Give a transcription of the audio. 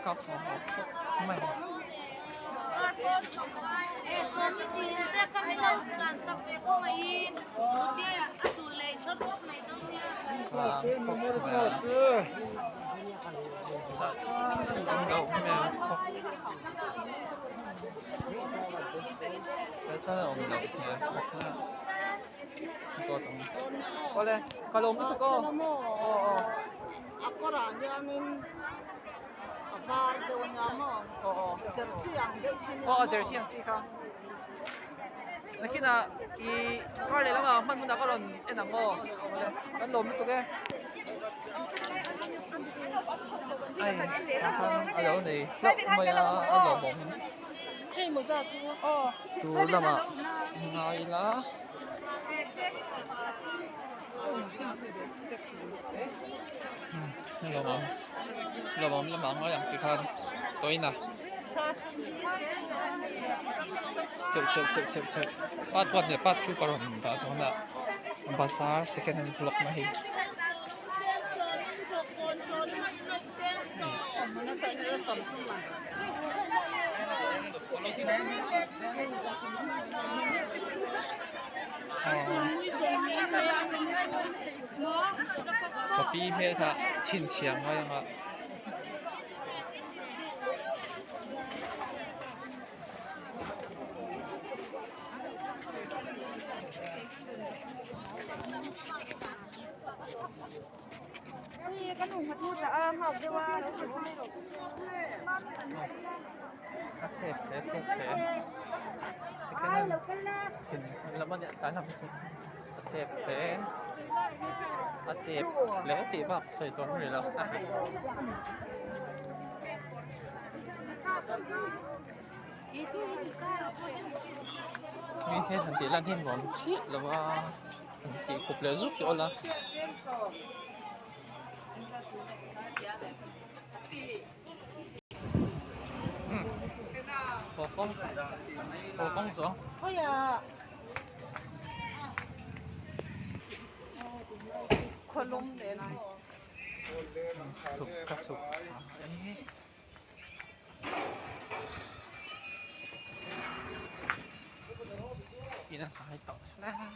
kap awm khawp mai. Vang khawp mai a tah chuan an awm loh hmel khawp tah chuan a awm loh hmel khawp mai a. Zawt ang awle ka lawm lutuk aw aw aw a kawrah hianin a var deuh ania maw aw aw jersey ang deuh khi ania aw aw jersey ang chi kha nakinah ih kar leh lamah hman hunah ka rawn en ang aw awle kan lawm lutuk e ai a lo nei hlauh mai a a lawmawm. Tu lamah ngai ila lawmawm lawmawm lamah ngai ang tih khan tawina cheuh cheuh cheuh cheuh cheuh part one leh part two ka rawn dah dawn a bazar second hand vlog na hi. Ka pi hmel kha chhinchhiah ngai ang a. A chep hle chep hle second hand thin lam a nia tlai lam chu a chep hle a chep hle tih bak sawi tur an ri lo. Mi hian han tih lan hian nuam chiah lo a han tih khup leh zuk hi awl a. Haw kawng haw kawng zawng. Chhuk ka chhuk e. In a hnai tawh hle mai.